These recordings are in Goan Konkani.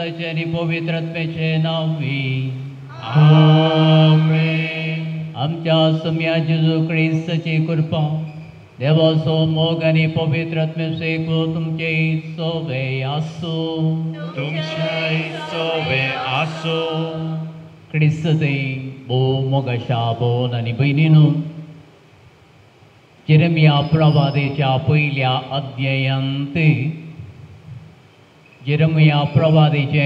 पुताचें आनी पवित्र आत्म्याचें नांवी आमेन. आमच्या सोम्या जेजू क्रिस्ताची कृपा, देवाचो मोग आनी पवित्र आत्म्याचो एकवट तुमचे सोवे आसूं. तुमच्याय सोवे आसूं. क्रिस्तते भोव मोगाच्या भोवन आनी भयणीनू, जेरेमिया प्रवादेच्या पयल्या अध्यायांत जेरेमिया प्रवादेचे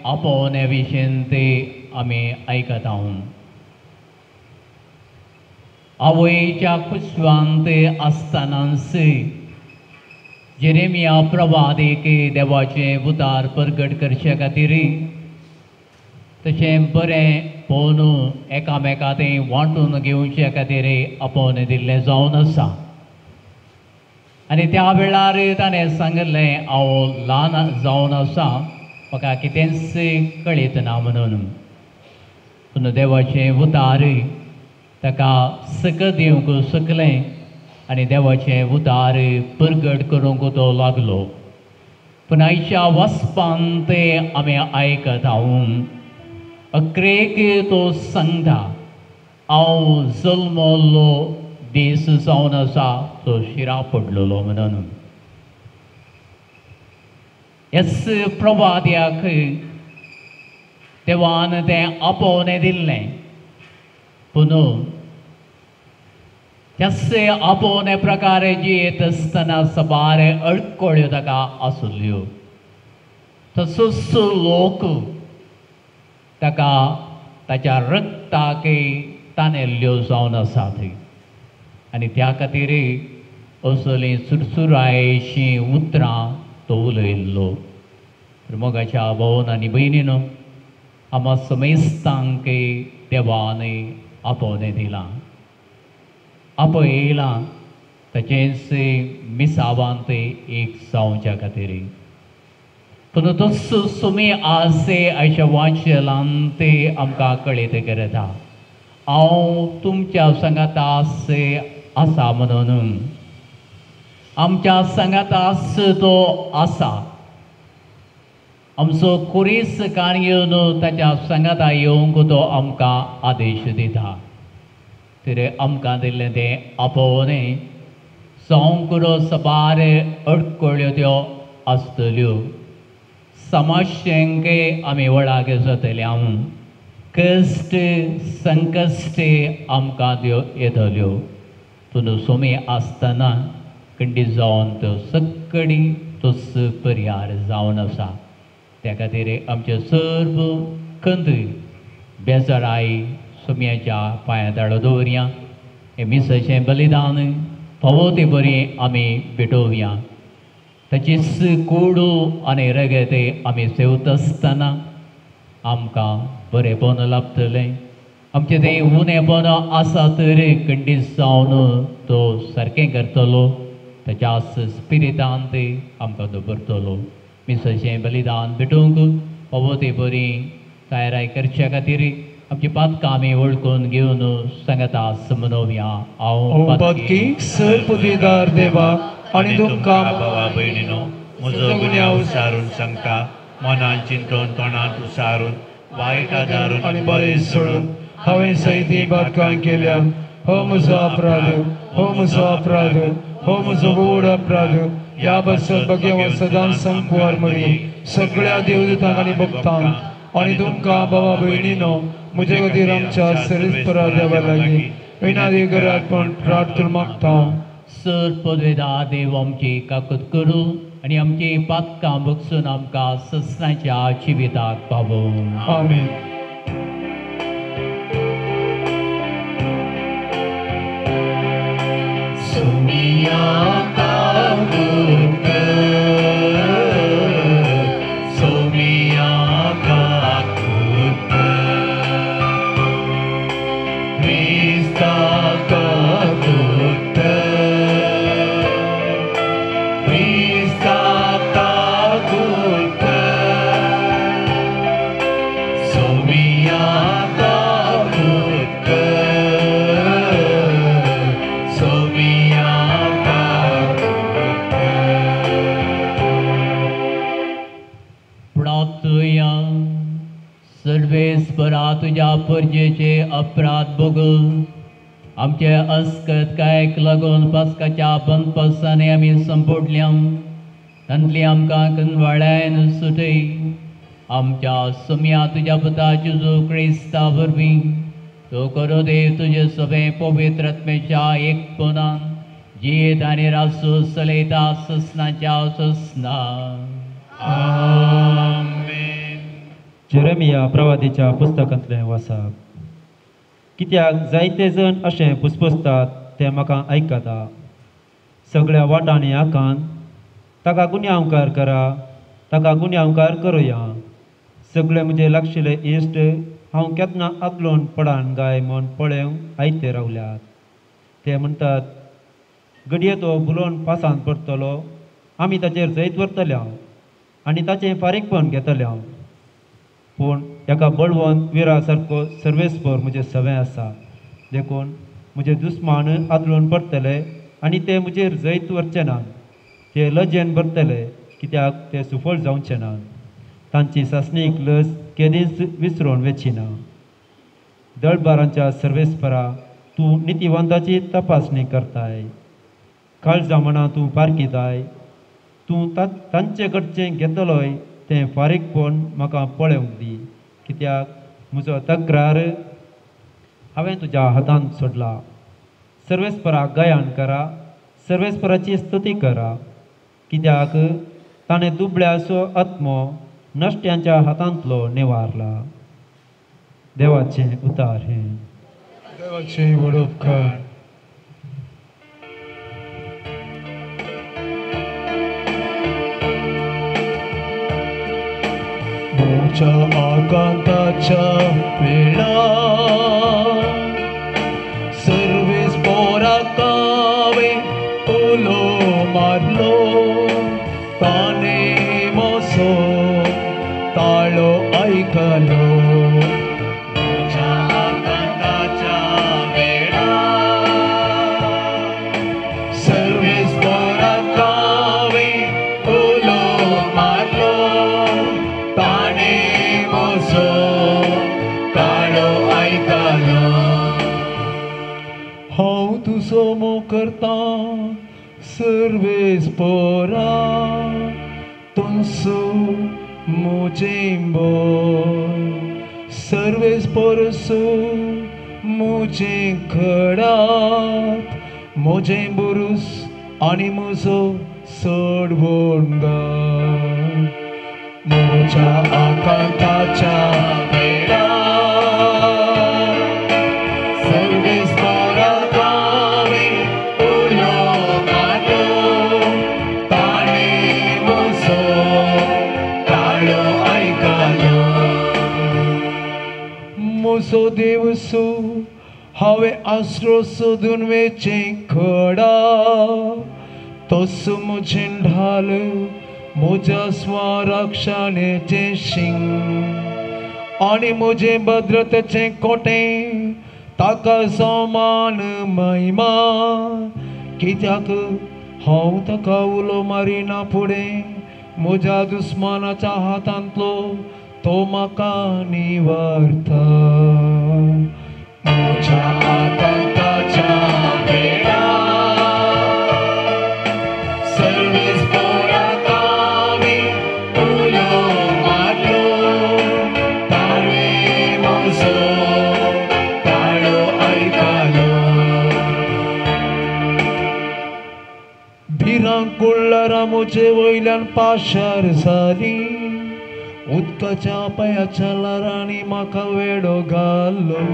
आपोवण्या विशीं ते आमी आयकता. आवयच्या कुसवांत आसतनाच जेरेमिया प्रवादेक देवाचें उतार परगट करचे खातीर तशें बरें पळोवन एकामेका तें वांटून घेवचे खातीर आपोवन दिल्लें जावन आसा. आनी त्या वेळार ताणें सांगिल्लें, हांव ल्हान जावन आसा, म्हाका कितेंच कळीत ना म्हणून. पूण देवाचें उतार ताका सकत दिवंक शकलें आनी देवाचें उतार परगट करूंक तो लागलो. पूण आयच्या वाचपान तें आमी आयकता, अक्रेक तो सांगता, हांव जल्मल्लो दीस जावन आसा तो शिरा पडलेलो म्हणून. ह्याच प्रवाद्याक देवान तें आपोवणें दिल्लें. पूण त्याच आपोवणे प्रकारे जियेत आसतना सबार अडकळ्यो ताका आसल्यो. तसोच लोक ताका ताच्या रक्ताक ताणेल्ल्यो जावन आसात आनी त्या खातीर असलीं सुरसुरायशीं उतरां तो उलयल्लो. मोगाच्या भोवन आनी भयणीनो, आमा समेस्तांक देवान आपोवणें दिलां, आपयलां ताचेंच मिसावांत एक जावच्या खातीर. पूण तसो सुमी आसे आयच्या वाचलान ते आमकां कळीत करता, हांव तुमच्या सांगाता आसे आसा म्हणून. आमच्या सांगाता आस तो आसा. आमचो कुरीस कान येवन ताच्या सांगाता येवंक तो आमकां आदेश दिता. तर आमकां दिल्लें तें आपोवणें जावंक सबार अडकळ्यो त्यो आसतल्यो. समाजशेंक आमी वळाक जातले, हांव कश्ट संकश्ट आमकां त्यो येतल्यो. पूण सोमी आसतना खंडीत जावन त्यो सक्कडी तोच परिहार जावन आसा. त्या खातीर आमचे सर्व खंत बेजाराय सोम्याच्या पांया ताळो दवरया. हें मिसाचें बलिदान फावो ते बरी आमी भेटोवया. ताचीच कोडू आनी रगत आमी सेवता आसतना आमकां बरेंपण लाभतलें. आमचें तें उणेपण आसा तर खंडीत जावन तो सारकें करतलो. ताच्या स्पिरितान ते आमकां दवरतलो. मिसाचें बलिदान भेटोवंक फावो ते बरी तयाराय करच्या खातीर आमची पातकां आमी वळखून घेवन सांगता मनोवया. हांव पातकी सर पदवीदार देवा आनी तुमकां भावा भयणीनो म्हजो गुन्यांव सारून सांगता, मनान चिंतून तोंडांत उसारून वायट आदारून आनी बरें सोडून हांवें सयती पातकां केल्या. हो म्हजो अपराध, हो म्हजो अपराध, हो म्हजो व्हड अपराध. ह्या बसत भगवान सदांच संकुवार मरी सगळ्या देवदूतांक आनी भक्तांक आनी तुमकां बाबा भयणीनो म्हजे खातीर आमच्या सरेस्परा देवा लागीं विनादी करात पण प्रार्थना मागता. सर पदवेदा देव आमची काकूत करूं आनी आमची पातकां बगसून आमकां ससनाच्या जिविताक पावोवं. आमेन. सोमिया काकूत कर, सोमिया काकूत कर, क्रिस्ता काकूत कर, क्रिस्ता काकूत कर, सोमिया परजेचे अपराध भोगून आमचे अस्कतकायक लागून पास्काच्या बंदपसांनी आमी संपोडल्या तांतली आमकां कनवाळ्यान सुटय. आमच्या सोम्या तुज्या पुता जेजू क्रिस्ता वरवीं तो करो देव तुजे सगळे पवित्र आत्म्याच्या एकपणान जियेत आनी रासू चलयता ससनाच्या ससना. आमेन. जेरेमिया प्रवादीच्या पुस्तकांतलें वाचप. कित्याक जायते जण अशें पुसपुसतात तें म्हाका आयकता. सगळ्या वाटांनी आकान ताका गुन्यांवकार करा, ताका गुन्यांवकार करुया. सगळे म्हजे लागशिल्ले इश्ट हांव केन्ना आदलोन पडान गाय म्हूण पळेवंक आयते रावल्यात. ते म्हणटात घडये तो बुलोवन पासांत पडटलो, आमी ताचेर जैत व्हरतले आनी ताचें फारीकपण घेतले. पूण एका बळवंत विरा सारको सर्वेस्पर म्हजें सवें आसा, देखून म्हजे दुस्मान आदळून पडटले आनी ते म्हजेर जैत व्हरचे ना. ते लजेन भरतले कित्याक ते सुफळ जावचे ना. तांची सासणीक लज केदींच विसरून वेची ना. दळबारांच्या सर्वेस्परा तूं नितीवंताची तपासणी करताय, काळजा मनां तूं पारखिताय. तूं तांचे कडचें घेतलोय तें फारीकपण म्हाका पळोवंक दी, कित्याक म्हजो तक्रार हांवें तुज्या हातांत सोडला. सर्वेस्पराक गायन करा, सर्वेस्पराची स्तुती करा, कित्याक ताणें दुबळ्याचो आत्मो नश्ट्यांच्या हातांतलो निवारला. देवाचें उतार हें. देवाचें व्हड उपकार. म्हज्या आकांताच्या वेळा सर्वेस्पराक हांवें उलो मारलो, ताणें म्हजो ताळो आयकलो. म्हज्या आकांताच्या वेळा सर्वेस्पराक हांवें उलो मारलो, ताणें म्हजो ताळो आयकलो. हांव तुजो मोग करतां सर्वेस्परा, तुमचो म्हजें बळ. सर्वेस्परसो म्हजें खडात, म्हजें बुरूस आनी म्हजो सोडवणगार. म्हज्या आकांताच्या वेळा सर्वेस्पराक हांवें उलो मारलो, ताणें म्हजो ताळो आयकलो. म्हजो देवसो हांवें आसरो सोदून वेचें खडा, तसो म्हजें ढाल म्हज्या स्वरक्षणेचें शिंग आनी म्हजें भद्रतेचें कोटें. ताका समान महिमा, कित्याक हांव ताका उलो मारिना फुडें म्हज्या दुस्मानाच्या हातांतलो तो म्हाका निवारता. म्हज्या आकांताच्या वेळा सर्वेस्पराक हांवें उलो मारलो, ताणें म्हजो ताळो आयकलो. भिरांकुळ्ळां म्हजे वयल्यान पाशार जालीं, उदकाच्या पांयाच्या ल्हारांनी म्हाका वेडो घालो.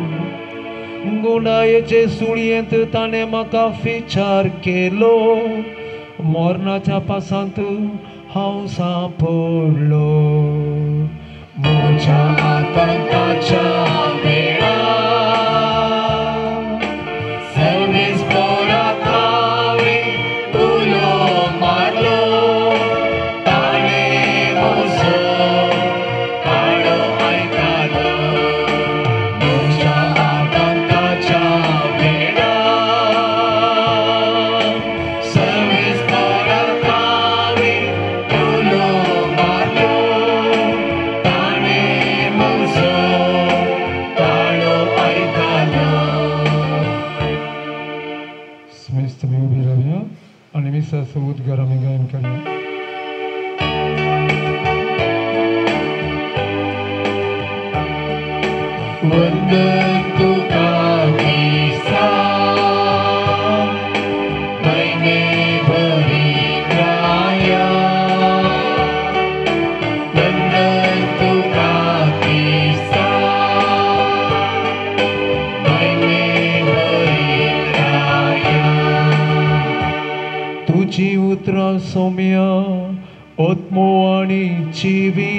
गुंडायेचे सुळयेंत ताणें म्हाका फिचार केलो, मरणाच्या पासांत हांव सांपडलो. म्हज्या आकांताच्या वेळा सर्वेस्पराक हांवें उलो मारलो, ताणें म्हजो ताळो आयकलो. म्हज्या आकांताच्या वेळा सर्वेस्पराक हांवें उलो मारलो, ताणें म्हजो ताळो आनी मिसाचो उद्गार आमी गायन करूया. वंदन तुका क्रिस्ता, महिमे भरिताया. वंदन तुका क्रिस्ता, महिमे भरिताया. तुजी उतरां सोम्या आत्मो आनी जिवी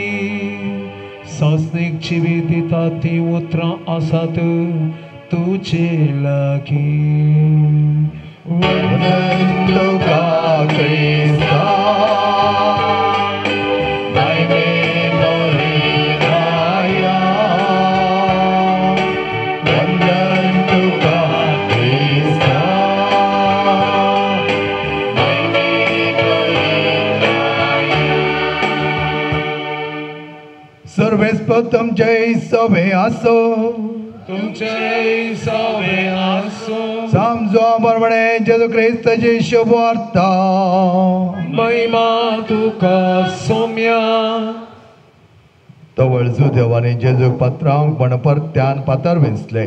सासणीक जिवी दिता ती उतरां आसात तुजे लागीं. वंदन तुका क्रिस्ता, महिमे भरिताया. वंदन तुका क्रिस्ता, महिमे भरिताया. सर्वेस्पर तुमचे सवे आसो, तुमचे सवे आसो. समजो बरबणे जेजू क्रिस्ताची शुभवार्ता. महिमा तुका सोम्या. तवळ जुदेवांनी जेजूक पत्रांक म्हण परत्यान पातर विंचले.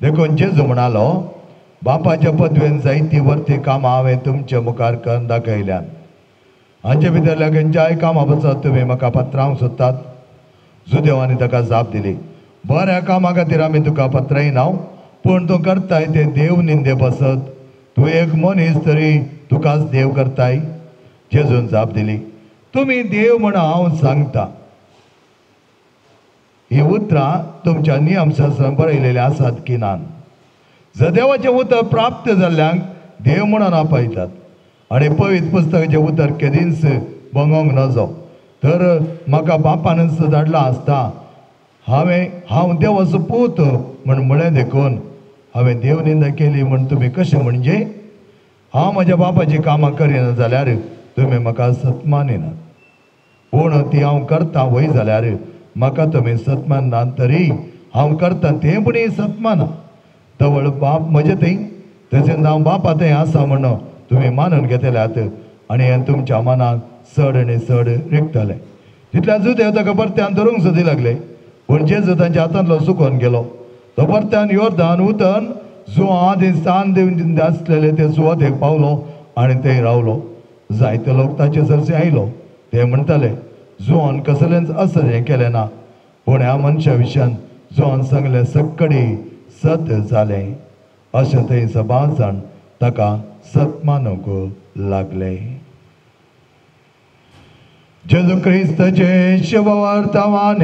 देखून जेजू म्हणालो, बापाच्या पदवेन जायती वरती कामां हांवें तुमचे मुखार करून दाखयल्यान. हांचे भितरल्या खंयच्याय कामां पासत तुमी म्हाका पत्रांक सोदतात. जुदेवांनी ताका जाप दिली, बऱ्या कामा खातीर आमी तुका पत्रायना, पूण तूं करताय तें देव निंदे पासत. तूं एक मनीस तरी तुकाच देव करताय. जेजून जाप दिली, तुमी देव म्हण हांव सांगता. ही उतरां तुमच्या नियमशास्त्रान बरयलेलीं आसात की ना? जर देवाचें उतर प्राप्त जाल्ल्यांक देव म्हणून आपयतात आनी पवित्र पुस्तकाचें उतर केदींच भंगोवंक नजो. तर म्हाका बापानच धाडला आसता, हांव देवाचो पूत म्हण म्हळें देखून हांवें देव निंदा केली म्हण तुमी कशें म्हणजे? हांव म्हज्या बापाचीं कामां करिना जाल्यार तुमी म्हाका सत्मानिनात, पूण ती हांव करता वय जाल्यार म्हाका तुमी सत्माननात, तरी हांव करता तें पूण सत्माना. तवळ बाप म्हजे थंय तशेंच हांव बापा थंय आसा म्हण तुमी मानून घेतल्यात आनी हें तुमच्या मनाक चड आनी चड रिगतलें. तितल्या जुदेव ताका परत्यान धरूंक सोदी लागले, पूण जेजू तांच्या हातांतलो सुकोवन गेलो. तो परत्यान योर्दान उतन जुवां आदी स्थान दिवन आसलेले ते सुवातेक पावलो आनी थंय रावलो. जायते लोक ताचे सरसे आयलो. ते म्हणटाले, जुवान कसलेंच असर हें केलें ना, पूण ह्या मनशा विशयान जुवान सांगलें सक्कडी सत जालें. अशें थंय सभा जाण ताका सत मानूंक लागले. जेजू क्रिस्ताचे शुभवर्तमान.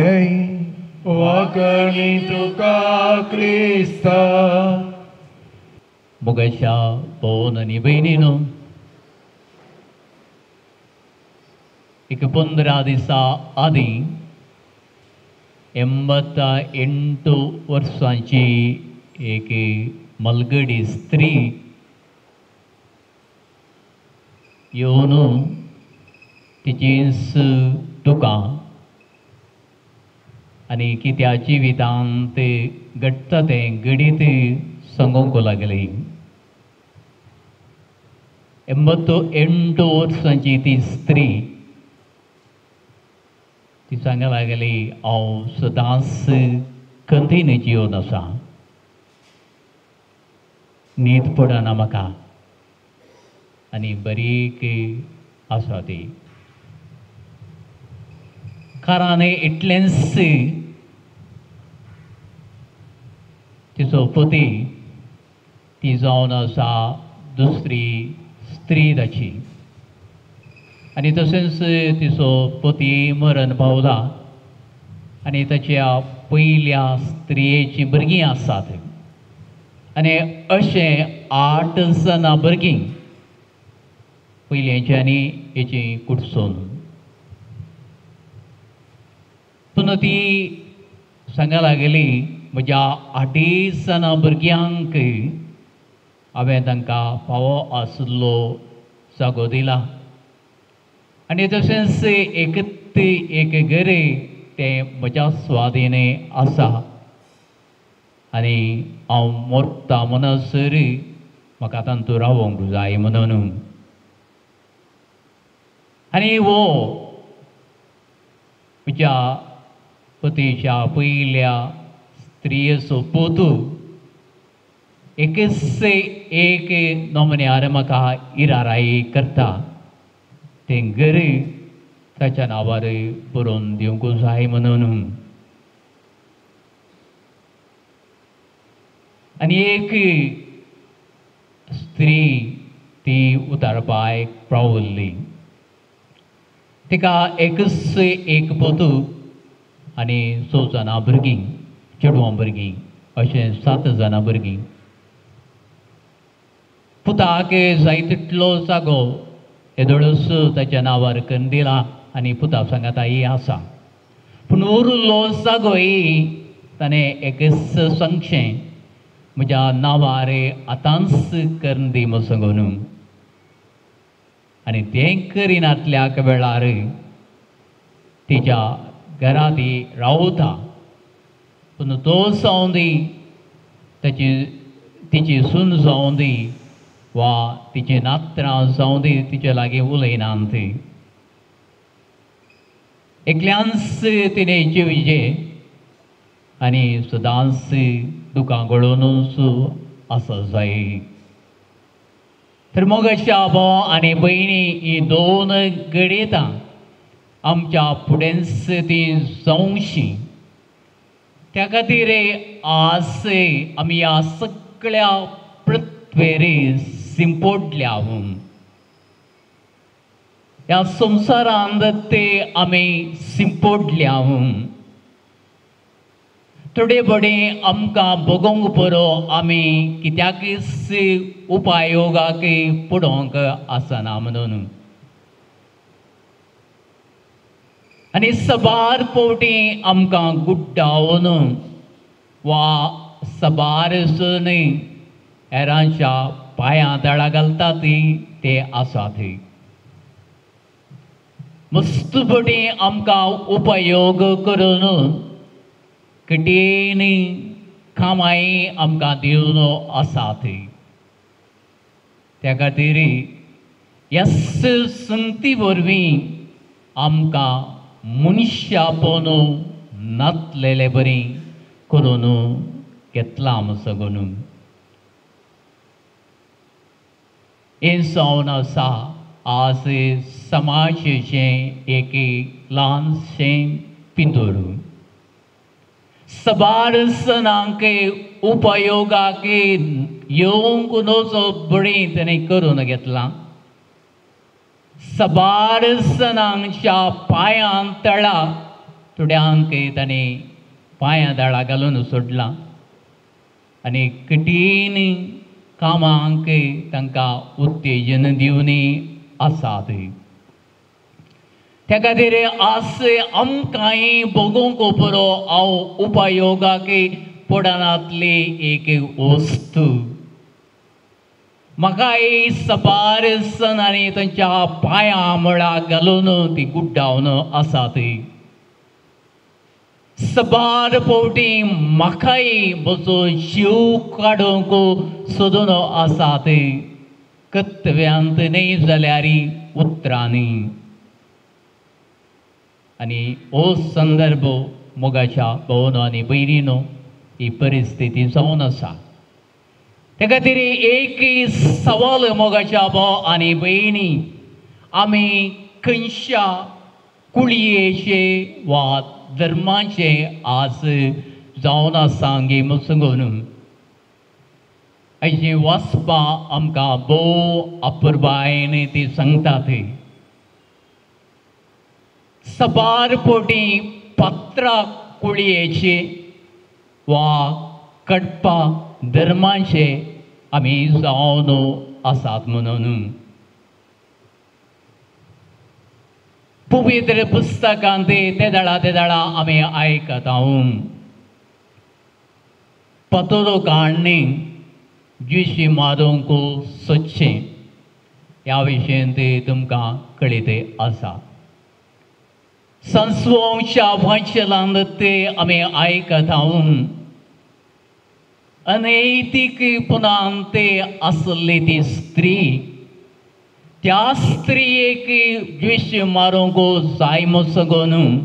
वाकणी तुका क्रिस्ता. मोगाच्या भोवन आनी भयणीनो, एक 15 दिसां आदीं 88 वर्सांची एक मलगडी स्त्री येवन तिचीच दुकां आनी कित्या जिवितांत घडटा तें घडीत सांगूंक लागली. 88 वर्सांची ती स्त्री ती सांगूंक लागली, हांव सदांच खंतीन जिवन आसा, न्हीद पडना म्हाका आनी बरी आसा ती. कारण इतलेंच तिचो पती ती जावन आसा दुसरी स्त्री ताची, आनी तशेंच तिचो पती मरण पावला आनी ताच्या पयल्या स्त्रियेचीं भुरगीं आसात आनी अशें 8 जाणां भुरगीं पयल्याची आनी हेची कुटसून. पूण ती सांगा लागली, म्हज्या 8 जाणां भुरग्यांक हांवें तांकां फावो आशिल्लो जागो दिला आनी तशेंच एक एक घर तें म्हज्या स्वाधीने आसा आनी हांव मरता म्हणसर म्हाका तांतूं रावोंक जाय म्हणून. आनी हो म्हज्या पतीच्या पयल्या स्त्रियेचो पोतू एकच एक नमन्यार म्हाका इराराई करता तें घर ताच्या नांवार बरोवन दिवंक जाय म्हणून. आनी एक स्त्री ती उतारपाक पावल्ली, तिका एकच एक पोतू आनी 6 जाणां भुरगीं, चेडवां भुरगीं अशें 7 जाणां भुरगीं. पुताक जाय तितलो जागो येदोळूच ताच्या नांवार करून दिला आनी पुता सांगाता ही आसा. पूण उरलो जागोय ताणें एकच सांगचें म्हज्या नांवार आतांच करून दी म्हूण सांगून. आनी तें करिनातल्या वेळार तिच्या घरा ती रावता, पूण तो जावं दी, ताची तिची सून जावं दी वा तिचे नात्रां जावं दी, तिचे लागीं उलयनात ती. एकल्यानच तिणें जिवचें आनी सदांच दुकां गळोवनूच आसा जाय. तर मोगाच्या भाव आनी भयणी ही 2 घडयतां आमच्या फुडेंच ती जावशी. त्या खातीर आज आमी ह्या सगळ्या पृथ्वेर सिंपोडल्या. ह्या संवसारांत ते आमी सिंपोडल्या. थोडे बडे आमकां बगोवंक बरो आमी कित्याकच उपयोगाक पडोवंक आसना म्हणून. आनी सबार फावटी आमकां गुड्डावन वा सबार न्हय हेरांच्या पांयां तळा घालता ती ते आसा थंय. मस्त बडी आमकां उपयोग करून कठीण कामाय आमकां दिवन आसा थंय. त्या खातीर ह्या संगती वरवीं आमकां मनशापण नातलेले बरी करून घेतलां सगून. हें जावन आसा आज समाजाचें एक ल्हानशें पिंतूर. सबार सणांक उपयोगाक येवंक नजो बरी ताणें करून घेतलां. सबार सणांच्या पांयां तळा थोड्यांक ताणें पांयां तळा घालून सोडलां आनी कठीण कामांक तांकां उत्तेजन दिवनी आसात. त्या खातीर आज आमकांय बगोवंक बरो हांव उपयोगाक पडनातली एक वस्तू. म्हाकाय सबार सणांनी तांच्या पांयां मुळा घालून ती गुड्डावन आसात. सबार फावटी म्हाकाय म्हजो जीव काडूंक सोदून आसात, कर्तव्यांत न्हय जाल्यार उतरांनी. आनी हो संदर्भ मोगाच्या भोवनो आनी भयणीनो ही परिस्थिती जावन आसा. त्या खातीर एक सवाल मोगाच्या भाव आनी भयणी, आमी खंयच्या कुळयेचे वा धर्माचे आज जावन आसा गे म्हूण सांगून आयची वाचपा आमकां भोव अपुरबायेन ती सांगतात. सबार फावटी पात्रां कुळयेचे वा कडपा धर्माचे आमी जावन आसात म्हणून. पवित्र पुस्तकांत ते दळा ते दळा आमी आयकता. पतोरो काडणी जिशी मारूंक सोदचें ह्या विशयन ते तुमकां कळीत आसा. संस्वंशा वाचलांत ते आमी आयकता. अनैतिकपणान ते आसली ती स्त्री त्या स्त्रियेक विश मारूंक जाय म्हूण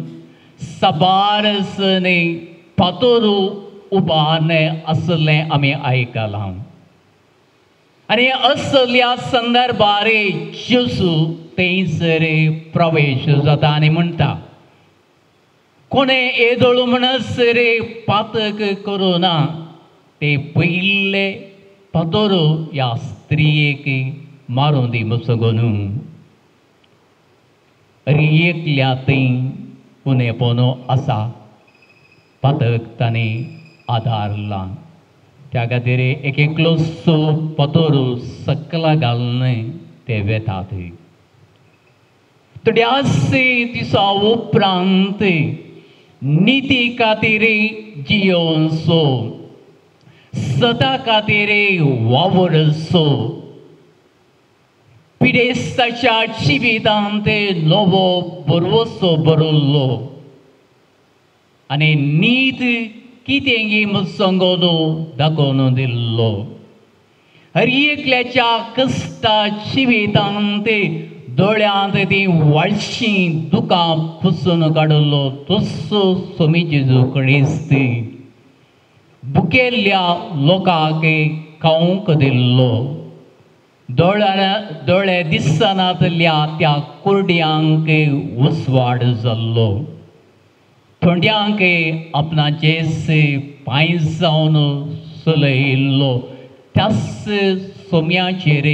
सबारसने फातोर उबारणे आसलें आमी आयकलां. आनी असल्या संदर्भार जेजू थंयसर प्रवेश जाता आनी म्हणटा, कोणें येदोळ म्हणसर पातक करूं ना ते पयले फातोर ह्या स्त्रियेक मारूं दी म्हूण. अरे एकल्या थंय उणेपण आसा, पातक ताणें आदारला, त्या खातीर एक एकलो सो फातोर सकला घालून ते वेतात. थोड्याच दिसा उपरांत निती खातीर जियोवचो, सदा खातीर वावरचो, पिडेस्ताच्या जिवितांत नवो बरवसो बरयल्लो आनी नीत कितें म्हूण दाखोवन दिल्लो. हर एकल्याच्या कश्टा जिवितांत दोळ्यांत ती वाळशीं दुकां पुसून काडलो तसो स्वामी जेजू क्रिस्त भुकेल्ल्या लोकांक खावंक दिल्लो, दोळे दिसनातल्या त्या कुरड्यांक उजवाड जाल्लो, थोड्यांक आपणाचेच पांय जावन चलयल्लो. त्याच सोम्याचेर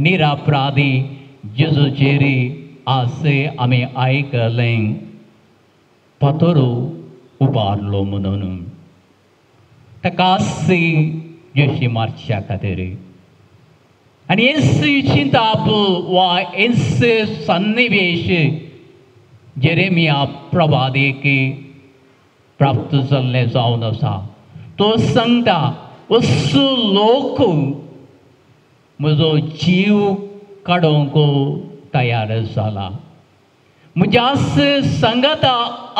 निरापराधी जेजूचेर आज आमी आयकलें फातोर उबारलो म्हणून ताका जेशी मारच्या खातीर. आनी हेच चिंताप वा हेच सन्निवेश जेरेमिया प्रवादेक प्राप्त जाल्लें जावन आसा. तो सांगता, असो लोक म्हजो जीव काडूंक तयार जाला, म्हज्या सांगाता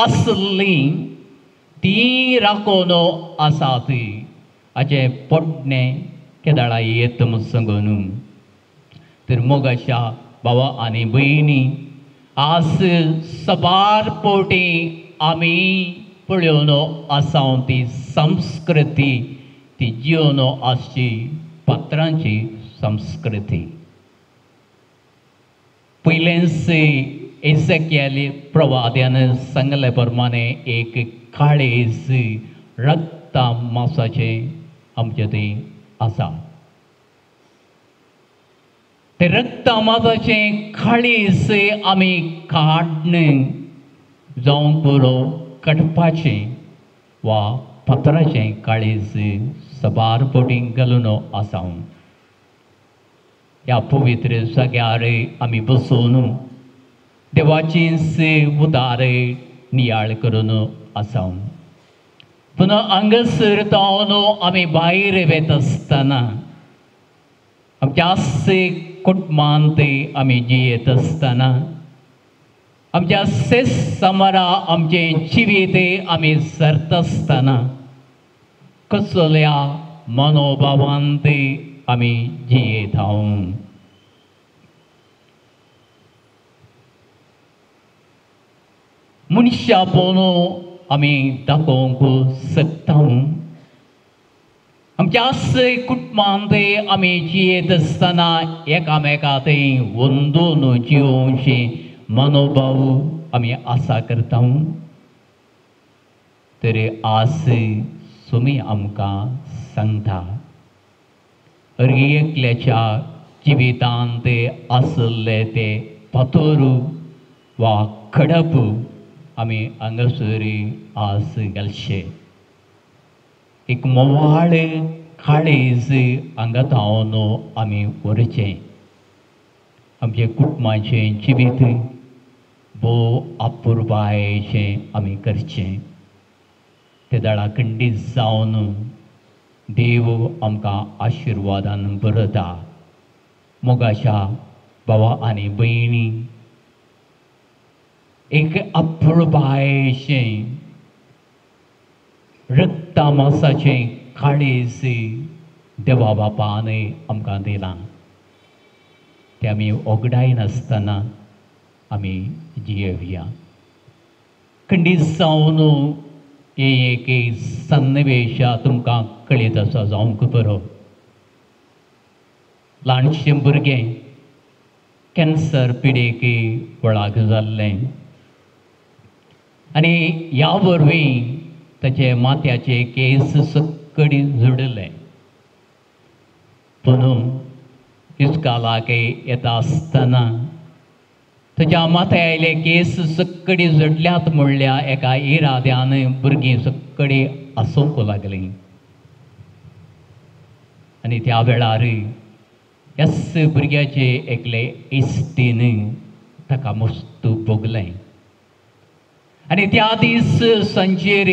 आसली ती राखून आसात, हाचें पडणें केदाळा येत म्हूण सांगून. तर मोगाच्या भावा आनी भयणी, आज सबार पवटी आमी पळोवन आसा ती संस्कृती, ती जिवन आसची पात्रांची संस्कृती. पयलेंच एझेकियल प्रवाद्यान सांगले प्रमाणे एक काळीज रक्ता मासाचें आमचें थंय आसा. ते रक्ता मासाचें काळीज आमी काडणे जावंक पुरो काडपाचें वा फातराचें काळीज सबार पटी घालून आसा. ह्या पवित्र जाग्यार आमी बसून देवाची उदार नियाळ करून आसा. पूण हांगासर जावन आमी भायर वेता आसतना आमच्या कुटुंबांत आमी जियेत आसतना आमच्या सेस समारा आमचें जिवीत आमी सरता आसतना कसल्या मनोभावांत आमी जियेता. मनशापण आमी दाखोवंक शकता. आमच्या कुटुंबांत आमी जियेत आसतना एकामेका थंय वंदून जियोवचें मनोभाव आमी आसा करता. तर आज स्वामी आमकां सांगता, हर एकल्याच्या जिवितांत आसले ते फातोर वा खडप आमी हांगासर आज घालचे. एक म्होंवाळ काळीज हांगा धांवन आमी व्हरचें. आमचें कुटुंबाचें जिवीत भोव अपुरबायेचें आमी करचें. ते दळा खंडीत जावन देव आमकां आशिर्वादान भरता. मोगाच्या भावा आनी भयणी, एक अपुरबायेचें रक्ता मासाचें काळीज देवा बापान आमकां दिलां. ते आमी ओगडायनासतना आमी जियेवया. खंडीत जावन हे एक सन्निवेश तुमकां कळीत आसा जावंक बरो. ल्हानशें भुरगें कॅन्सर पिडेक वळाक जाल्लें आनी ह्या वरवीं ताचे माथ्याचे केस सकडी जुडले. पूण इस्कालाक येता आसतना ताच्या माथ्या आयले केस सकडी जडल्यात म्हणल्या एका इराद्यान भुरगीं सकडी आसूंक लागलीं. आनी त्या वेळार ह्याच भुरग्याचे एकले इश्टीन ताका मस्त भोगलें. आनी त्या दीस सांजेर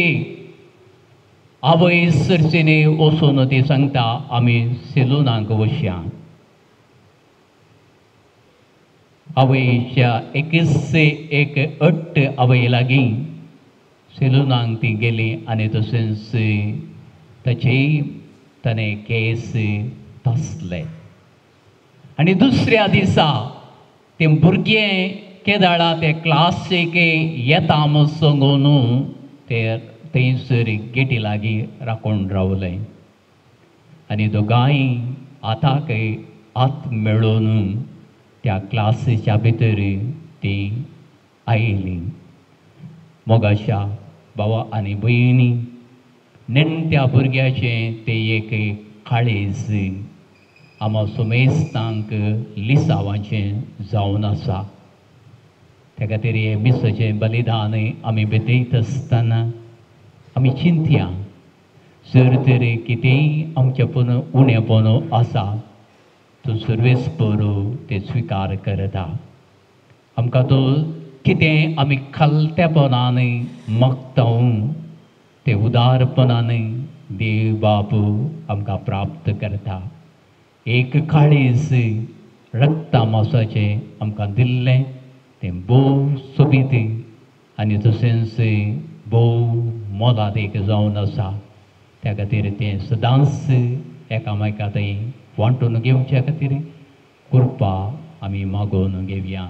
आवय सरचेने वचून ती सांगता आमी सेलुनाक वचया. आवयच्या एकच एक अट्ट आवय लागीं सेलुनाक ती गेली आनी तशेंच ताचेय ताणें केस तासले. आनी दुसऱ्या दिसा तें भुरगें केदाळा ते क्लासीक येता म्हूण सांगून ते थंयसर गेटी लागीं राखून रावलें. आनी दोगांय हाताक हात मेळोवन त्या क्लासीच्या भितर तीं आयलीं. मोगाच्या भावा आनी भयणी, नेणट्या भुरग्याचें तें एक काळीज आमा सुमेस्तांक लिसांवाचें जावन आसा. त्या खातीर हें मिसाचें बलिदान आमी भेटयत आसतना आमी चिंतया जर तर कितेंय आमचें पूण उणेपण आसा तो सर्वेस बरो ते स्विकार करता. आमकां तो कितें आमी खालतेपणान मागता ते उदारपणान देव बापू आमकां प्राप्त करता. एक काळीज रक्ता मासाचें आमकां दिल्लें तें भोव सोबीत आनी तशेंच भोव मोलादीक जावन आसा. त्या खातीर तें सदांच एकामेका थंय वांटून घेवच्या खातीर कृपा आमी मागोवन घेवया.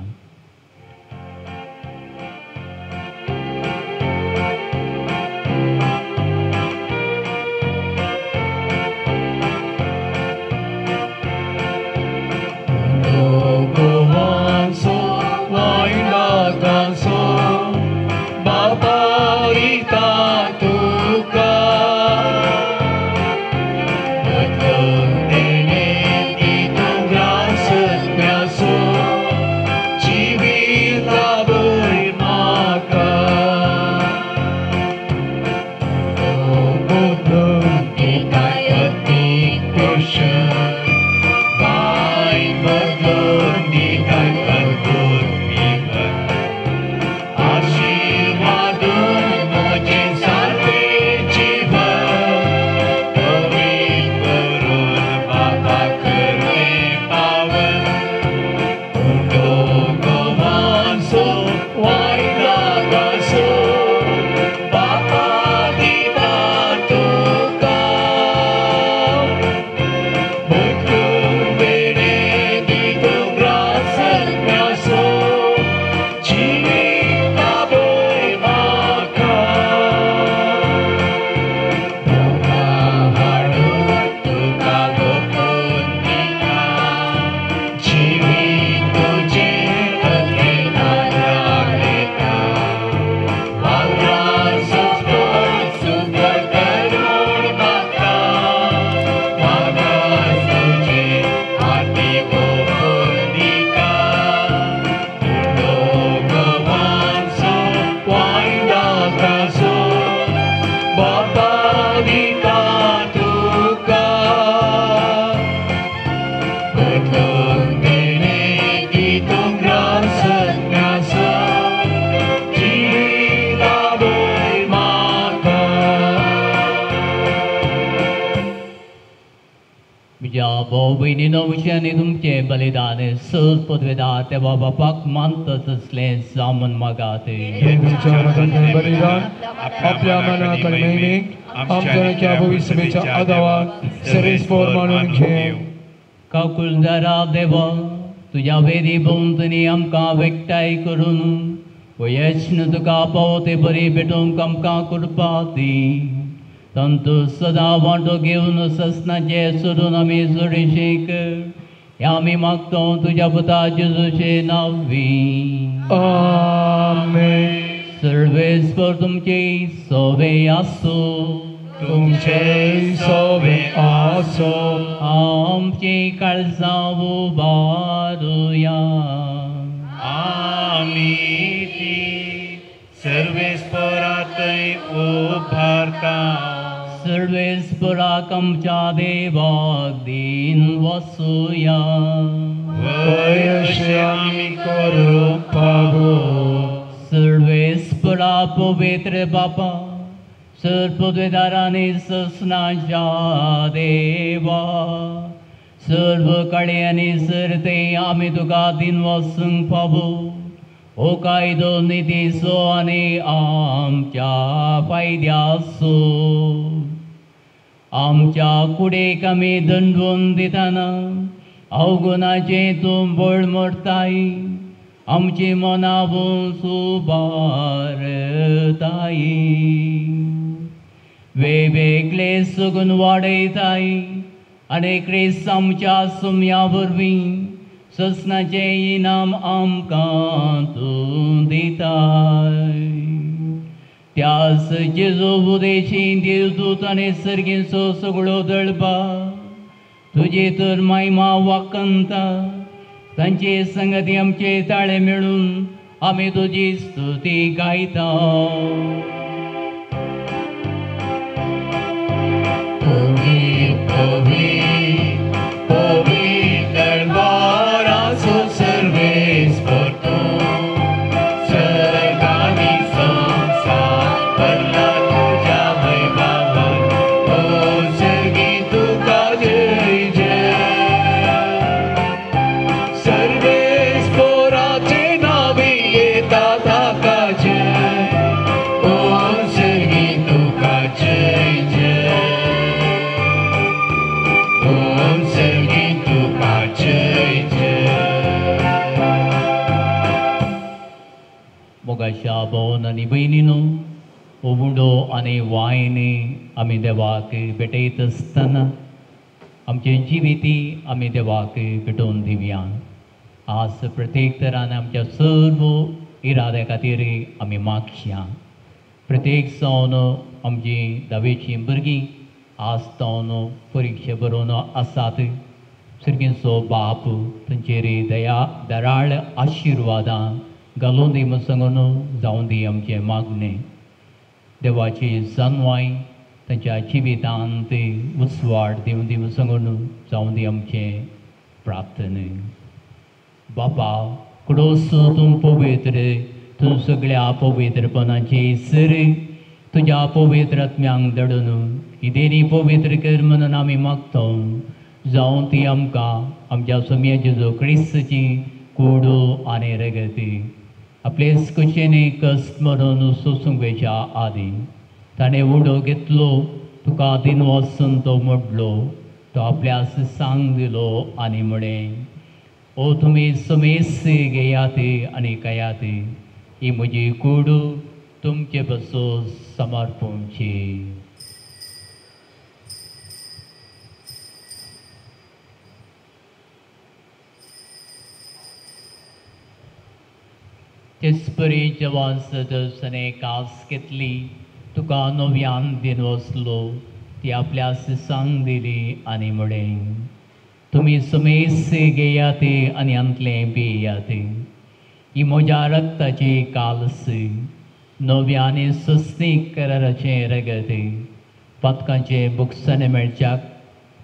आनी तुमचें बलिदान सर पदवेदार ते बापाक मानता तसलें जावन मागात. बलिदान आपल्या मनाक आनी महिमेक आमच्या भविष्याच्या आदावान सर्वेस्पोर मानून घे. काकुळदारा देवा, तुज्या वेदी भोंवतणी आमकां एकठांय करून वयश्ण तुका पावते बरी भेटोवंक आमकां कृपा दी. तांतू सदां वांटो घेवन ससनाचे सोडून आमी जोडीशेक ह्या आमी मागतो तुज्या पुता जेजूचे नांवी. आमेन. सर्वेस्पर तुमचे सोवे आसूं. तुमचे सोवे आसूं. आमची काळजां उबारुया. आमी ती सर्वेस्परातय उबारता. सर्वेस्पराक आमच्या देवाक दीन वसुया. वय अशें आमी करूंक फावो. सर्वेस्परा पवित्र बापा सर पदवेदारांनी ससनाच्या देवा सर्व काळयांनी सर ते आमी तुका दीन वसूंक फावो. हो कायदो नितीचो आनी आमच्या फायद्याचो. आमच्या कुडेक आमी दंडून दितना अवगुणाचें तूं बळ मोडताय. आमची मनां सुबारताय. वेगवेगळे सगून वाडयताय आनी क्रिस्त आमच्या सुम्या वरवीं ससनाचें इनाम आमकां तूं दिताय. त्याच जेजू उदेशी देवदूत आनी सर्गींचो सगळो दळपा तुजे तर मायमा वाकंता. तांचे संगती आमचे ताळे मेळून आमी तुजी स्तुती गायता. दरबाराचो सर्वेस्पर तूं सर्गांनी संवसार भरला तुज्या वैभवान. ओ सर्गी तुका जय जय. सर्वेस्पराचे नांवी येता ताका जय. ओ सर्गी तुका जय जय. मोगाच्या भोवन आनी भयणीनो उबुंडो आनी वायनी आमी देवाक भेटयत आसतना आमचे जिविती आमी देवाक भेटोवन दिवया. आज प्रत्येक तरान आमच्या सर्व इराद्या खातीर आमी मागया. प्रत्येक जावन आमची धावेचीं भुरगीं आज जावन परिक्षा बरोवन आसात. सर्गींचो बाप तांचेर दया दराळ आशिर्वादां घालून दी म्हूण सांगून जावं दी आमचें मागणें. देवाची जानवाय तांच्या जिवितांत उजवाड दिवं दी म्हूण सांगून जावं दी आमचें प्रार्थने. बापा क्रोस तूं पवित्र तूं सगळ्या पवित्रपणाची सर तुज्या पवित्र आत्म्यांक धाडून ही देणी पवित्र कर म्हणून आमी मागता. जावं ती आमकां आमच्या सोम्या जेजू क्रिस्तची कुडू आनी रगती आपलेच कुशेनी कश्ट मरून सोसूंक वेच्या आदी ताणें उडो घेतलो तुका दिन वचून तो मोडलो तो आपल्या सांग दिलो आनी म्हळें ओ तुमी समेस घेयात आनी खायात ही म्हजी कूड तुमचे बसून समर्पणची. तेचपरी जवान सदस्याने कास घेतली तुका नव्यान दिन वसलो ती आपल्या सांग दिली आनी म्हळें तुमी समेस घेयात आनी आंतलें पियात ही म्हज्या रक्ताची कालस नव्या आनी सस्नीक कराराचें रगत. पातकांचें बुकसाणें मेळच्याक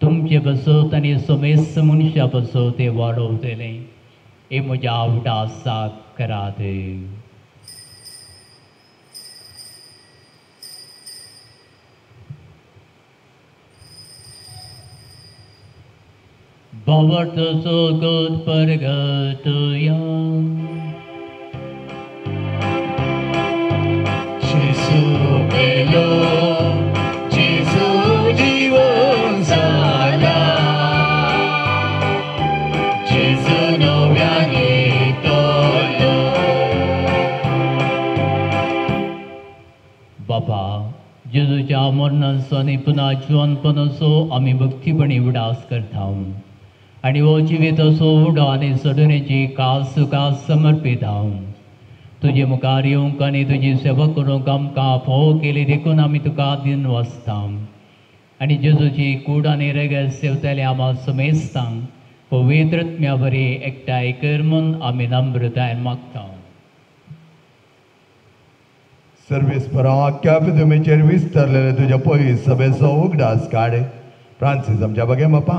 तुमचे बसोत आनी समेस मनशां बसोत ते वाडोवतलें. हे म्हज्या आवडासाक करात. भावार्थाचो गत परगटया. जेजू मेलो जेजू जिवन जाला जेजू नव्या मरणाचो आनी पुन्हा जिवनपणाचो आमी भक्तीपणी उडास करता आनी हो जिविताचो उडो आनी सोडण्याची खास तुका समर्पिता. तुजे मुखार येवंक आनी तुजी सेवा करूंक आमकां फावो केली देखून आमी तुका दिन वाचता आनी जेजूची कूड आनी रगत सेवतले आमा समेस्तांक पवित्र आत्म्या बरी एकठांय कर म्हूण आमी नम्रतायेन मागता. सर्वीस पराख्या तुमीचेर विस्तारलेले तुज्या पयस सभेचो उगडास काड. फ्रांसीस आमच्या बगे बापा,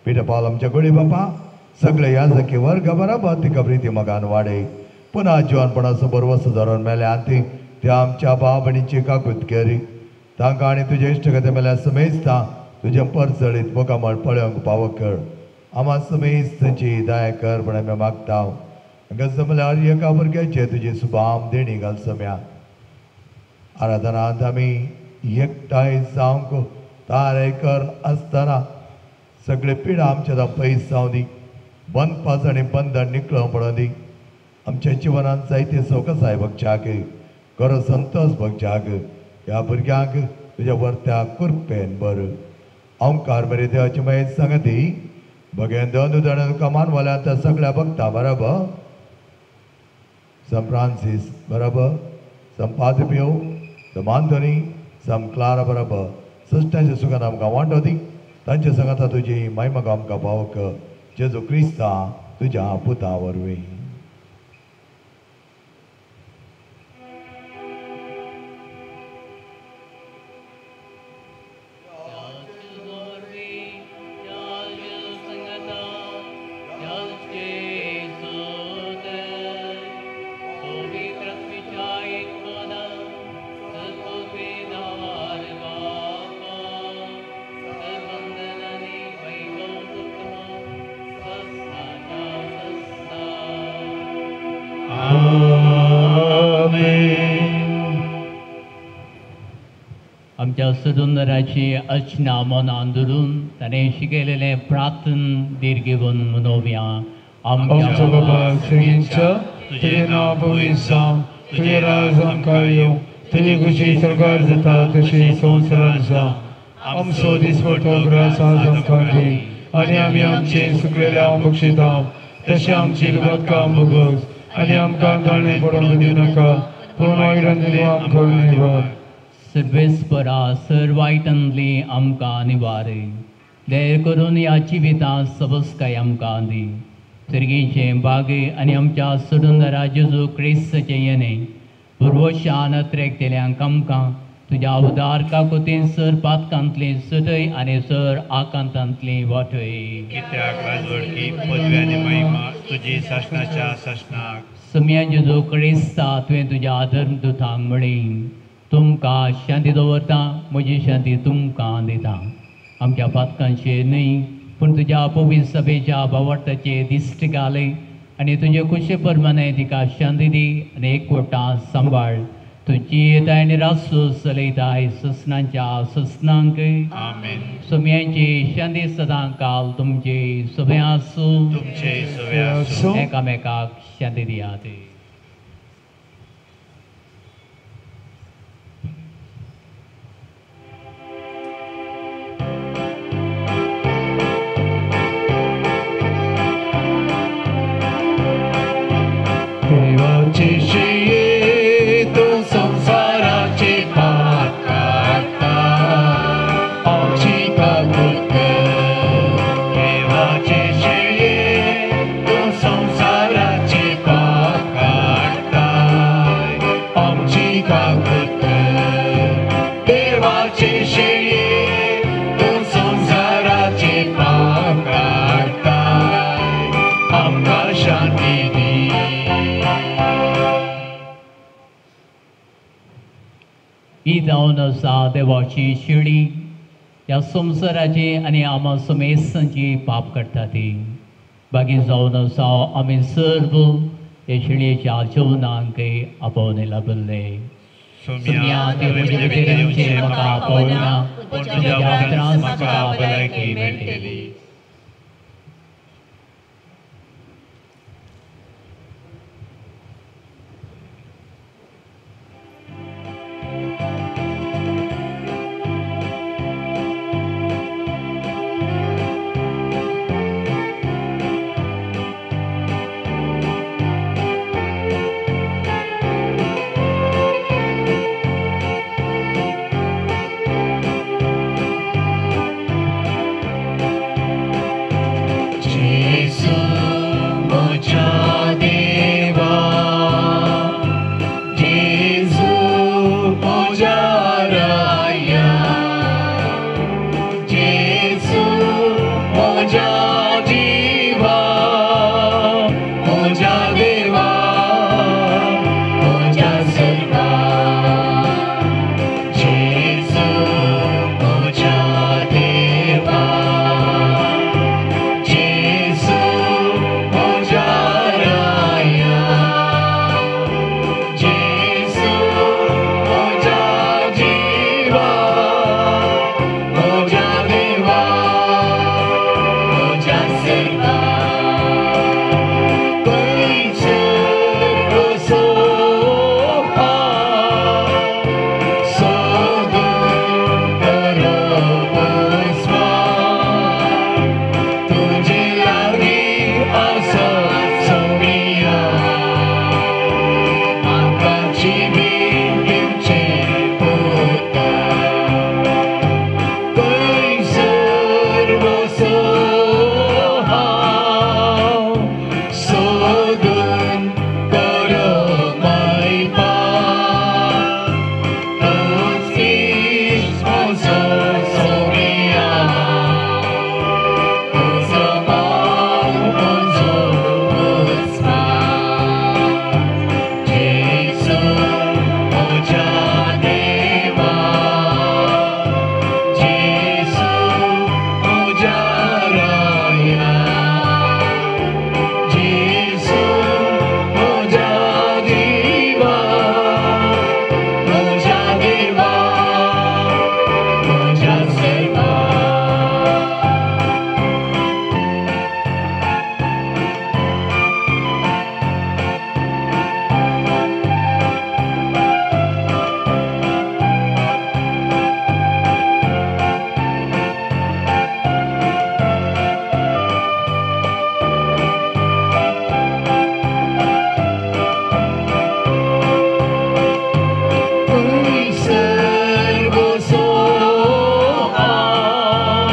पिटर पावल आमच्या गोळी बापा, सगळे याजकी वर्ग बराबर तिका प्रिती मगान वाडय. पुन्हा जिवनपणाचो बरवस धरून मेल्या ती त्या आमच्या भाव भयणीची काकूत केली. तांकां आनी तुजे इश्टगते मेल्या समेजता तुजें परजळीत मुखामळ पळोवंक पावो कर. आमा समेजची दया कर म्हण आमी मागता. हांगा जमल्यार एका भुरग्याचे तुजी सुबाम देणी घाल सम्या. आराधनांत आमी एकठांय जावंक तारे कर आसतना सगळे पिडा आमच्या पयस जावं दी, बंदपास आनी बंधन निकळोवंक पडों दी. आमच्या जिवनांत जायते सवकसाय भगच्याक, खरो संतोश भगच्याक ह्या भुरग्यांक तुज्या वर्त्या कृपेन बर. ओंकार मरे देवाची मागीर सांगती बगेन दोन उदाहरण तुका मानवल्यान त्या सगळ्या भक्ता बरोबर, संत फ्रांसीस बरोबर, संत पाद्र, संत आंतोनी, संत क्लारा बरोबर सश्टांच्या सुखान आमकां वांटो दी. तांच्या सांगाता तुजी महिमा आमकां पावक जेजू क्रिस्ता तुज्या पुता वरवीं. आमच्या सदुंदराची अर्चना मनान धरून ताणें शिकयलेलें प्रार्थन दीर्घ घेवन मनोवया. आमच्या बाबा स्वर्गींच्या, तुजें नांव पवित्र जावं, तुजें राज आमकां येवं, तुजी खुशी स्वर्गार जाता तशी संवसारांत जावं. आमचो दिसपट्टो ग्रास आज आमकां दी आनी आमी आमचें सुकलेल्या बक्षिता तशें आमची लुबाटकां भोगस आनी आमकां ताणें पडोवंक दिवनाका, पूण वायटांतली आमकां निवार. सर्वेस्परा सर वायटांतली आमकां निवार, दया करून ह्या जिवितांत सबसकाय आमकां दी. सर्गीचें बागे आनी आमच्या सदुंदरा जेजू क्रिस्ताचें येणें पुर्वशान अत्रेकतेल्यांक आमकां तुज्या उदार काकुतीन सर पातकांतली सदय आनी सर आकांतांतली वाटय. कित्याक राजवडकी पदवी आनी महिमा तुजी सासणाच्या सासणाक. सम्या जेजू क्रिस्ता तुवें तुज्या धर्मदुतांक म्हळी, तुमकां शांती दवरता, म्हजी शांती तुमकां दिता. आमच्या पातकांचेर न्हय पूण तुज्या पवित्र सभेच्या भावार्थाचे दिश्ट घालय आनी तुजे खुशे प्रमाणे तिका शांती दी आनी एकवटां सांबाळ. तुजी येताय आनी रासो चलयताय ससनांच्या ससनांक. आमेन. सोम्यांची शांती सदां काल तुमचे सगळे आसूं, तुमचे सगळे आसूं. एकामेकाक शांती दियात. देवाची शिये तूं संवसाराचे पाप काडटा, आमची काकूत कर. देवाची शिये तूं संवसाराचे पाप काडटा, आमची काकूत कर. देवाची शिये तूं संवसाराचे पाप काडटा, आमकां शांती दी. ही जावन आसा देवाची शिडी ह्या संवसाराची आनी आमा समेस्तांची पाप करता ती. बाकी जावन आसा आमी सर्व ह्या शिळयेच्या जेवणाक आपोवणे लाबिल्ले. सोम्या, तुवें म्हजे भितर येवचें म्हाका आपोवना, पूण तुज्या उतरान म्हाका भलायकी मेळटली. म्हज्या जिवा, म्हज्या देवा, म्हज्या सर्वा. जेजू म्हज्या देवा, जेजू म्हज्या राया, जेजू म्हज्या जिवा, म्हज्या देवा, म्हज्या सर्वा. खंयसर वसोपा सोदून करपस्वा, तुजे लागीं आसा सोमिया, म्हाका जिवीत दिवचें पुता. खंयसर वसो हांव सोदून कर मायपा, तूंच इश्ट म्हजो सोमिया, तुजो मोग म्हजो उस्वा. जेजू म्हज्या देवा, जेजू म्हज्या राया, जेजू म्हज्या जिवा, म्हज्या देवा, म्हज्या सर्वा. खंयसर वसो हांव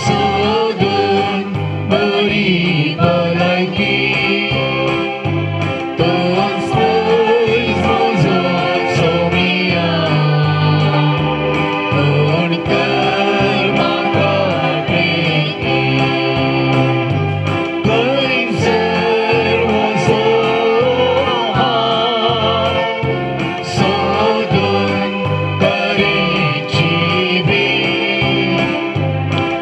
सोदून बरी भलायकी, तूंच पयस म्हजो सोमिया, पूण कर म्हाका प्रेती. खंयसर वसो हांव सोदून करीची बी,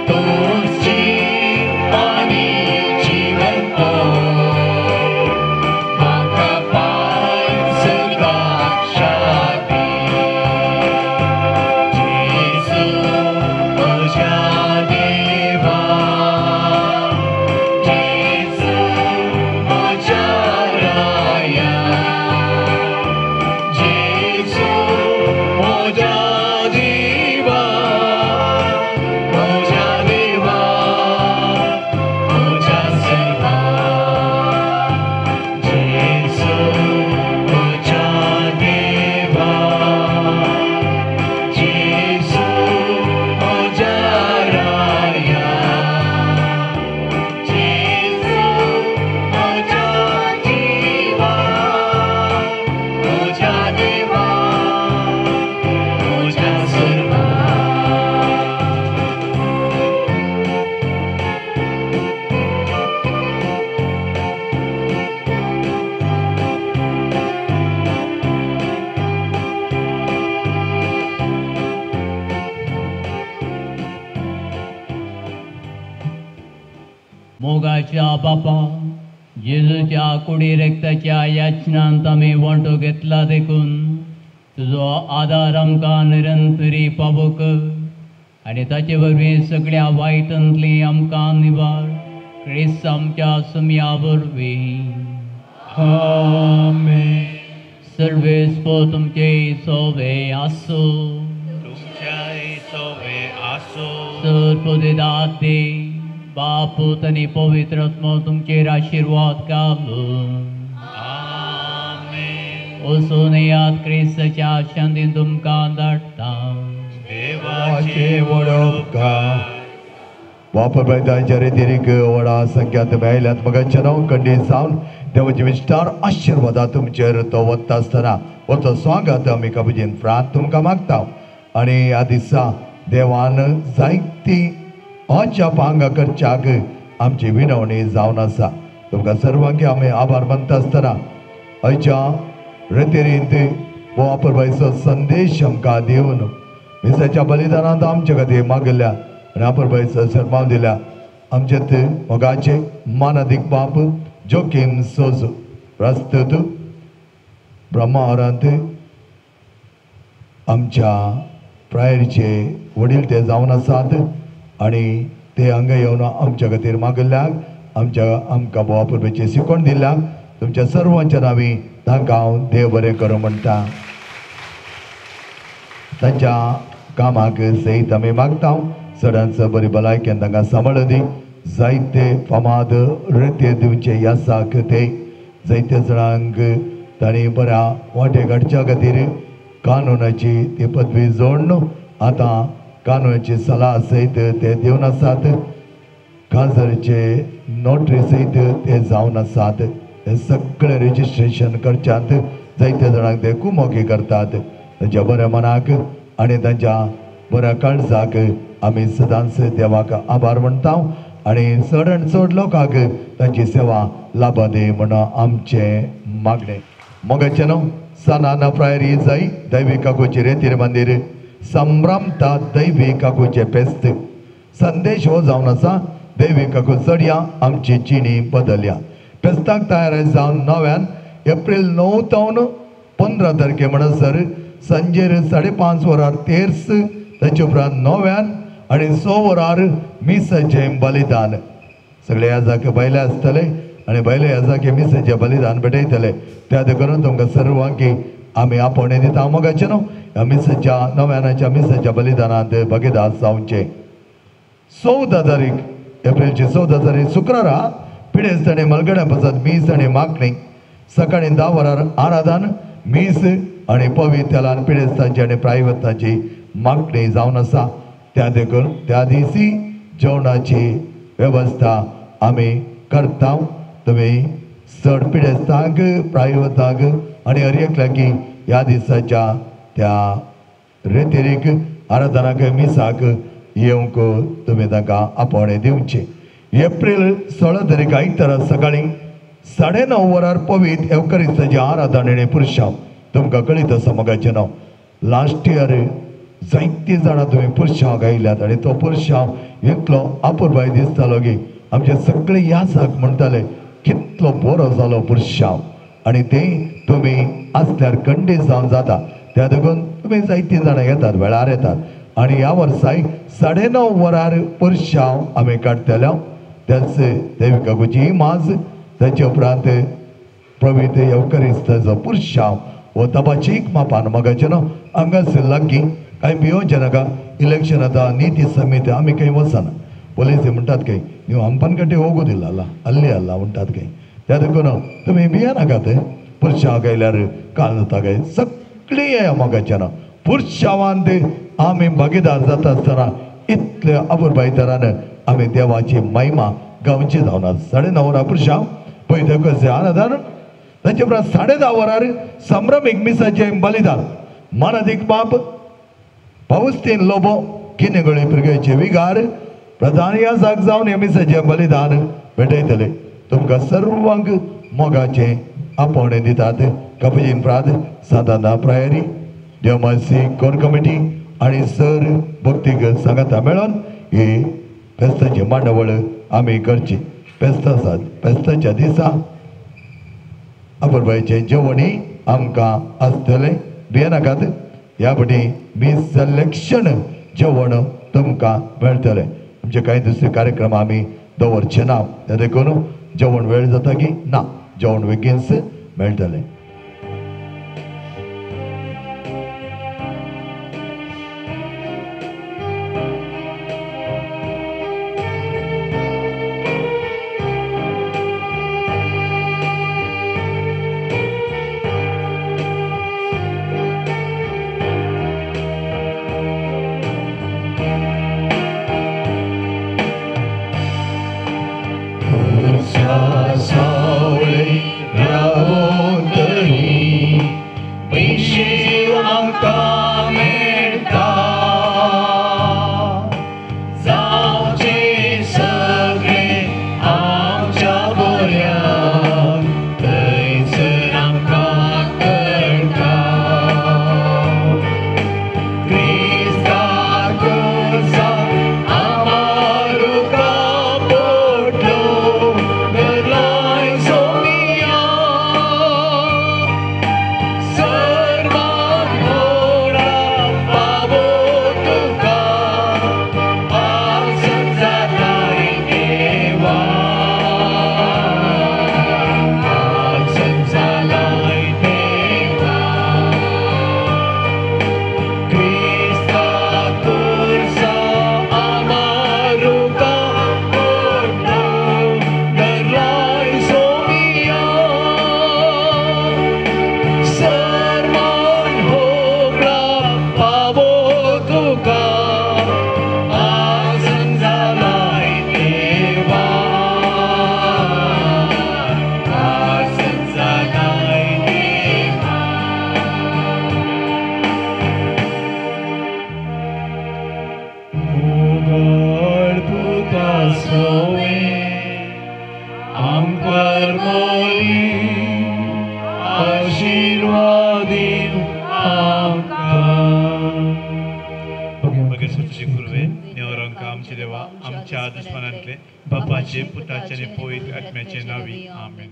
तूंच जीव आनी जिवनपण, म्हाका पाय सदांशादी. जेजू म्हज्या देवा, जेजू म्हज्या राया, जेजू म्हज्या जिवा, म्हज्या देवा, म्हज्या सर्वा. जेजू म्हज्या देवा, जेजू म्हज्या राया, जेजू म्हज्या जिवा, म्हज्या देवा, म्हज्या सर्वा. मोगाच्या बापा, जेजूच्या कुडी रक्ताच्या याचनांत आमी वांटो घेतला देखून तुजो आदार आमकां निरंतरी पावोक आनी ताचे वरवीं सगळ्या वायटांतली आमकां निवार, क्रिस्त आमच्या सुमया वरवीं. आमेन. सर्वेस्पो तुमचे सोवे आसूं. तुमच्याय सोवे आसूं. सर पुदेदाते बापूत आनी पवित्र आत्मो तुमचेर आशिर्वाद घालूं. आमेन. वचून येयात, क्रिस्ताच्या शांतीन तुमकां धाडटा. देवाचे वडोपकार वापर तांच्या रितीक व्हडा संख्यांत मेळ्ळ्यात. मगाच्या नांव खंडीत जावन देवाचे विस्तार आशिर्वादा तुमचेर तो वता आसतना वचो स्वागत आमी कबुजीन फ्रांत तुमकां मागता. आनी ह्या दिसा देवान जायती अजाप हांगा करच्याक आमची विनवणी जावन आसा. तुमकां सर्वांक आमी आभार मानता आसतना आयच्या रेतेरींत हो अपुरबायेचो संदेश आमकां दिवन मिसाच्या बलिदानांत आमचे खातीर मागिल्ल्या आनी अपुरबायेचो सरमाव दिल्या आमचे मोगाचे मानादीक बाप जोकीम सोज प्रस्तुत ब्रह्मावरांत आमच्या प्रायरीचे वडील ते जावन आसात आनी ते हांगा येवन आमच्या खातीर मागिल्ल्याक आमच्या आमकां भोव अपुरबायेची शिकवण दिल्ल्याक तुमच्या सर्वांच्या नांवी तांकां हांव देव बरें करूं म्हणटा. तांच्या कामाक सयत आमी मागता चडान चड बरी भलायकेन तांकां सांबाळूं दी. जायते फामाद रेते दिवचे यासाक ते जायते जाणांक तांणी बऱ्या वाटेक हाडच्या खातीर कानूनाची ती पदवी जोडून आतां कानूनाची सलाह सयत ते दिवन आसात. काजरचे नोटरी सयत ते जावन आसात. हे सगळे रजिस्ट्रेशन करच्यांत जायते जाणांक ते कुमोकी करतात. तांच्या बऱ्या मनाक आनी तांच्या बऱ्या काळजाक आमी सदांच देवाक आभार म्हणटा आनी चड आनी चड लोकांक तांची सेवा लाभादी म्हण आमचें मागणें. मोगाचें न्हू सानाना प्रायरी जाय दैवी काकूची रेतीर मंदीर संभ्रमता दैवी काकूचें पेस्त संदेश हो जावन आसा दैवी काकू चडया आमची जिणी बदलया. पेस्ताक तयार जावन नव्यान एप्रील 9 तावन 15 तारखे म्हणसर सांजेर 5:30 वरार तेर्स ताचे उपरांत नव्यान आनी 6 वरार मिसाचें बलिदान. सगळे याजाक भायले आसतले आनी भायले याजाक मिसाचें बलिदान भेटयतले. त्या करून तुमकां सर्वांक आमी आपोवणें दिता मोगाचें न्हू ह्या मिसाच्या नव्यानाच्या मिसाच्या बलिदानांत भागीदार जावचें. 14 तारीख एप्रिलची 14 तारीख शुक्रारा पिडेस्त आनी मलगड्या पासत मीस आनी मागणी सकाळी 10 वरार आराधन मीस आनी पवित्र तेलान पिडेस्तांची आनी प्रायवतांची मागणी जावन आसा. त्या देखून त्या दिसी जेवणाची वेवस्था आमी करता. तुमी चड पिडेस्तांक प्रायवतांक आनी हर एकल्याक ह्या दिसाच्या त्या रेतेरीक आराधनाक मिसाक येवंक तुमी तांकां आपोवणें दिवचें. एप्रील 16 तारीख आयतारा सकाळी 9:30 वरार पवित्र एवकरिस्ताची आराधन आनी पुरशांव. तुमकां कळीत आसा मोगाचें नांव लास्ट इयर जायतीं जाणां तुमी पुरशांव आयल्यात आनी तो पुरशांव इतलो अपुरबाय दिसतालो की आमचे सगळे यासाक म्हणटाले कितलो बरो जालो पुरशांव आनी ते तुमी आसल्यार खंडीत जावन जाता. त्या देखून तुमी जायतीं जाणां येतात वेळार येतात आनी ह्या वर्साय 9:30 वरार पुरशांव आमी काडटले. त्याच देवी काकूची माज ताचे उपरांत पवित्र एवकरिस्ताचो पुरशांव हो तपाचीक मापान मोगाचें न्हू हांगासर लागीं कांय भियोवचें नाका. इलेक्शन आतां नीती समिती आमी खंय वचना पोलीस म्हणटात खंय न्हू अंपनकटे होगुदिಲ್ಲ ಅಲ್ಲ ಅಲ್ಲಿ ಅಲ್ಲ म्हणटात खंय. त्या देखून तुमी भियेनाकात. पुरशांव आयल्यार काल जाता काय सगळीं येया मोगाचें न्हू पुरशांवांत आमी भागीदार जाता आसतना इतले अपुरबाय तरान आमी देवाची महिमा गांवची जावन 9:30 वरां पुरशांव पळय कशें आराधन ताचे उपरांत 10:30 वरार संभ्रमीक मिसाचें बलिदान मानादीक बाप पावस्तीन लोबो किनेगोळी पिरगेचे विगार प्रधान याजाक जावन हे मिसाचें बलिदान भेटयतले. तुमकां सर्वांक मोगाचें आपोवणें दितात. कपजीन प्राद सादाना प्रायरी देवमासी कोर कमिटी आनी सर भक्तीक सांगाता मेळोन ही फेस्ताची मांडावळ आमी करची. फेस्ता आसात फेस्ताच्या दिसा अपुरबायेचें जेवणूय आमकां आसतलें. भियेनाकात. ह्या फावटी मीस सिलेक्शन जेवण तुमकां मेळटलें. आमचे कांय दुसरे कार्यक्रम आमी दवरचे ना त्या देखून जेवण वेळ जाता की ना जेवण बेगीनच मेळटलें. आमकां मेळटा. जावचें आमच्या देवा, आमच्या दुस्मानांतले बापाचे, पुताचे आनी पवित्र आत्म्याचे नांवी, आमेन.